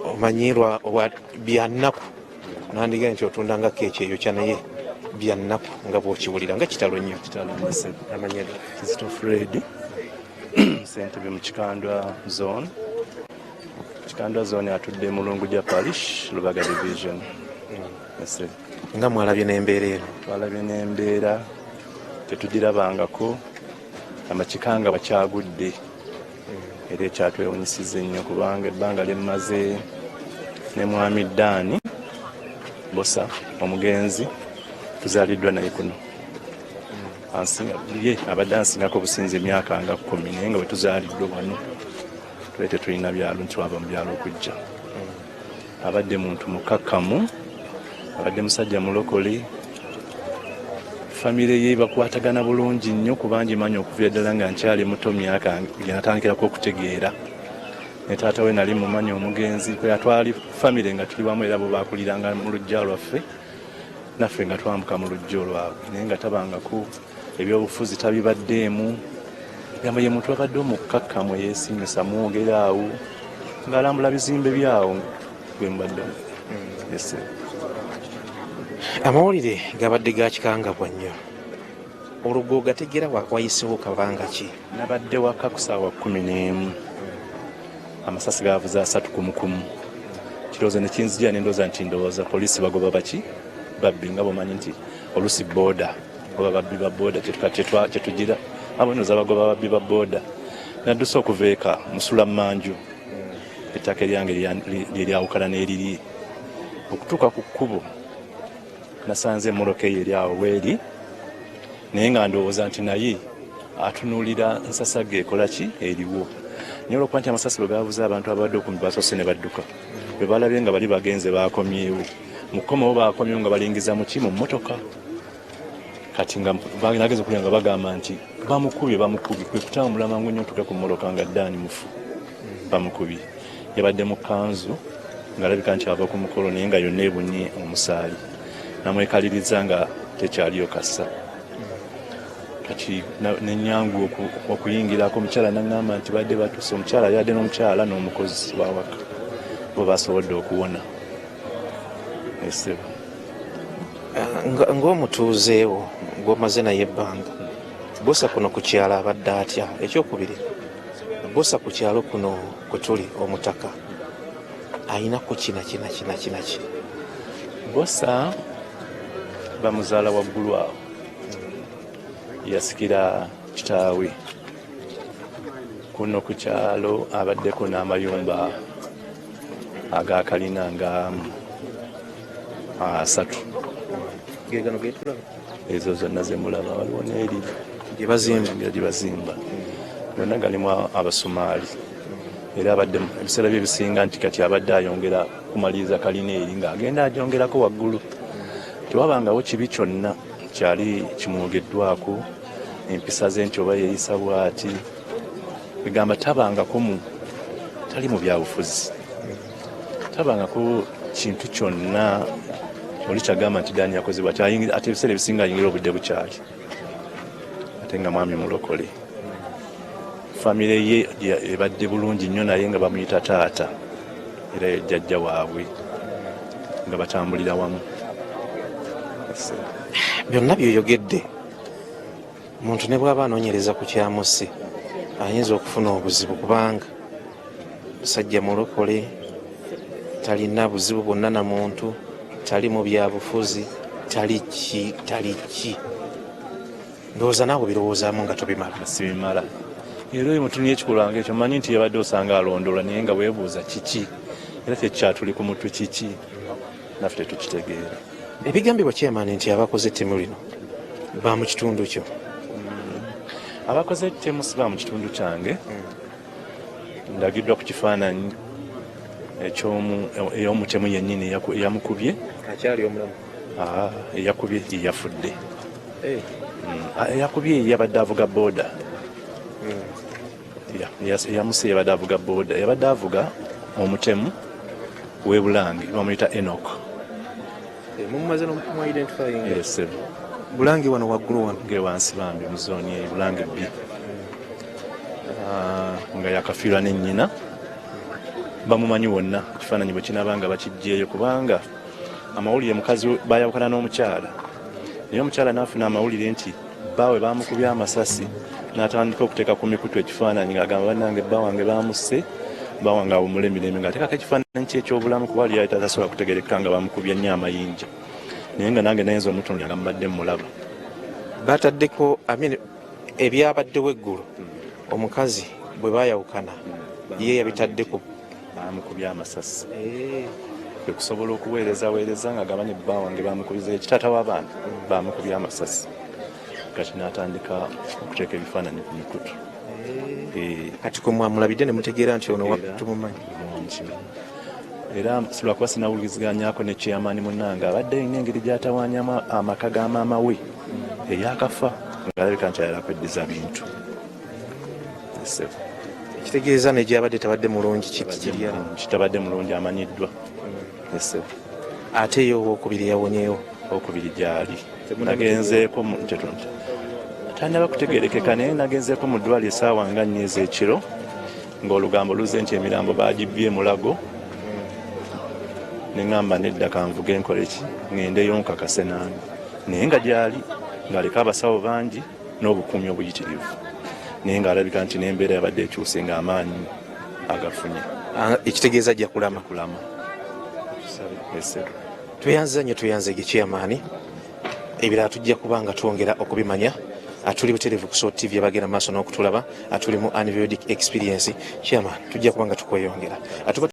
Omanyirwa byannaku, nandiga nti otundanga keeki eyokya, naye byannaku nga bwokiwulira nga kitalo nnyo. Amanya? Kizito Fred, ssentebe mu Kikandwa Zone. Kikandwa Zone atudde Mulunguja Parish, Lubaga Division. Nga mwalabye n'embeera eno? Twalabye n'embeera tetugirabangako, amakikanga bakyagudde, era ekyatwewunyisiza ennyo kubanga ebbanga lyemmaze ne mwami Daani Bosa omugenzi, tuzaaliddwa naye kuno, ye abadde ansingako obusinza emyaka nga 10, naye nga bwe tuzaaliddwa wano tubadde tetulina byalo nti twava mu byalo okujja. Abadde muntu mukakkamu, abadde musajja mulokole, famire ye bakwatagana bulungi nnyo, kuba ngimanyi okuviira ddala nga nkyali muto, myaka gyenatandikirako okutegeera. Ne taata we nali mumanyi omugenzi, twali famire nga tuli wamu, era bo bakuliranga mu luggya lwaffe, naffe nga twambuka mu luggya olwabwe, naye nga tabangako ebyobufuzi, tabibaddeemu. Gamba ye muntu abadde omukkakkamu, eyeesiimisa, mwogera awo ng'alambula bizimbe byawo gwe mubadde. Amawulire gabadde ga kikangabwa nnyo. Olwo gwogategera wayisewo kabanga ki? Nabadde waka ku saawa 11, amasasi gavuze asatu kumukumu. Kirowoozo nekinzijira, nendowooza nti ndowooza poliisi bagoba baki babbi, nga bwomanyi nti olusi booda oba babbi ba booda kyetugira abo bagoba babbi ba booda. Nadduse okuva eka, musula mmanju, ettaka eryange lyeryawukana n'eriri. Okutuuka ku kkubo nasanze emmotoka eyo eri awo weeri, naye nga ndowooza nti naye atunuulira nsasage ekola ki eriwo, naye olwokuba nti amasasi bwe gavuze, abantu ababadde okumpi basoose ne badduka. Bwe balabye nga bali bagenze, bakomyewo mu kkomawo, bakomyewo nga balingiza muki mu mmotoka. Kati nga nagenza okulya nga bagamba nti bamukubye, bamukubye, kwe kutambula mangu nnyo ntuuke ku mmotoka nga Ddaani mufu, bamukubye. Yabadde mu kanzu ng'alabika nti ava ku mukolo, naye nga yonna ebunye omusaayi. Namwekaliriza nga tekyaliyo kassa. Kati nenyangu okuyingirako, omukyala naŋŋamba nti badde batuuse. Omukyala yadde n'omukyala n'omukozi wawaka, bo basobodde okuwona esebo. Ng'omutuuzeewo gw'omaze naye ebbanga, Bosa kuno ku kyalo abadde atya? Ekyokubiri, Bosa ku kyalo kuno kwe tuli, omutaka ayinako kina kina kina kina ki? Bosa bamuzaala waggulu awo, yasikira kitaawe kuno ku kyalo. Abaddeko n'amayumba agakalina nga asatu. Gegano getulaba? Ezo zonna zemulaba, waliwo n'eri gye bazimba. Gye bazimba, gonna galimu abasumaali. Era abadde ebiseera bye ebisinga nti kati abadde ayongera kumaliriza kalina eri, ng'agenda agyongerako waggulu. Tewabangawo kibi kyonna kyali kimwogeddwako, empisa ze nti oba yeeyisa bw'ati. Egamba tabangako mu tali mu byabufuzi, tabangako kintu kyonna oli kyagamba nti Dani yakoze bwati. Ate ebiseera ebisinga ayingira obudde bukyali, ate nga mwami mulokole. Famire ye ebadde bulungi nnyo, naye nga bamuyita taata, era ye jjajja waabwe, nga batambulira wamu. Byonna byoyogedde, muntu ne bw'aba anoonyereza ku kyamusi ayinza okufuna obuzibu, kubanga musajja mulokole, talina buzibu bwonna na muntu, tali mu byabufuzi, tali ki, tali ki. Ndowooza naawe birowoozaamu nga tobimala. Sibimala. Era oyo mutuni ekikolwa nga ekyo, manyi nti yabadde osanga alondola, naye nga weebuuza kiki, era kyekyatuli ku mutwe kiki, naffe tetukitegeera. Ebigambibwa, chairman, nti abakoze ettemu lino ba mu kitundu kyo. Abakoze ettemu si ba mu kitundu kyange. Ndagiddwa ku kifaananyi ey'omutemu yennyini eyamukubye. Akyali omulamu? Ah, eyakubye yafudde. Eyakubye yabadde avuga booda. Eyamuse yabadde avuga booda, yabadde avuga omutemu w'e Bulange, bamuyita Enoch. Mumumaze n'okumu-identifying? Yes. Bulange wano waggulu wano? Nge wansi bambi mu zooni eyo Bulange B. Ah, nga yakafiirwa ne nnyina. Bamumanyi wonna, ekifaananyi bwe kinaaba nga bakiggyeeyo, kubanga amawulire mukazi bayawukana n'omukyala, naye omukyala n'afuna amawulire nti bbaawe bamukubye amasasi, n'atandika okuteeka ku mikutu ekifaananyi ng'agamba, "Bannange, bba wange bamusse, bba wange awummule emirembe," ng'ateekako ekifaananyi kye ekyobulamu, kuba ali yali tasobola kutegerekeka nga bamukubye nnyo amayinja. Naye nga nange nayinza omutunulira nga mubadde mmulaba. Bataddeko, I mean, ebyabaddewo eggulo omukazi bwe bayawukana ye yabitaddeko. Bamukubye amasasi, kwe kusobola okuweereza weereza nga gabanye, "Bba wange bamukubiza ekitaata w'abaana, bamukubye amasasi." Kati n'atandika okuteeka ebifaananyi ku mikutu. Kati kwe mwamulabidde ne mutegeera nti ono tumumanyi? Bulungi. Era lwakuba sinawuliziganyako ne chairman munnange, abadde alina engeri gy'atawaanyamu amaka ga maama we eyakafa, ng'alabika nti ayala kweddiza bintu. Ssebo. Ekitegeeza negyabadde tabadde mulungi kirya. Kitabadde mulungi, amanyiddwa, ssebo. Ate ye owokubiri yawonyeewo? Okubiri gyali, nagenzeeko tanaba kutegerekeka, naye nagenzeeko mu ddwaliro esaawa nga 4 ez'ekiro, ng'olugambo luze nti emirambo bagibye Mulago. Neŋŋamba, "Nedda, kanvuge nkole ki, ŋŋendeyo nkakase nange." Naye nga gyali, ng'aleka abasawo bangi n'obukuumi obuyitirivu, naye ng'alabika nti n'embeera yabadde ekyuse, ng'amaanyi agafunye. Ah, ekitegeeza ajja kulama? Kulama, ssebo. Tweyanza nnyo, tweyanzege chairman. Ebirala tujja kuba nga twongera okubimanya. Tuli butereevu ku Salt TV, abagenda maaso n'okutulaba. Tuli mu Unveiled Experience. Chairman, tujja kuba nga tukweyongera. Tuba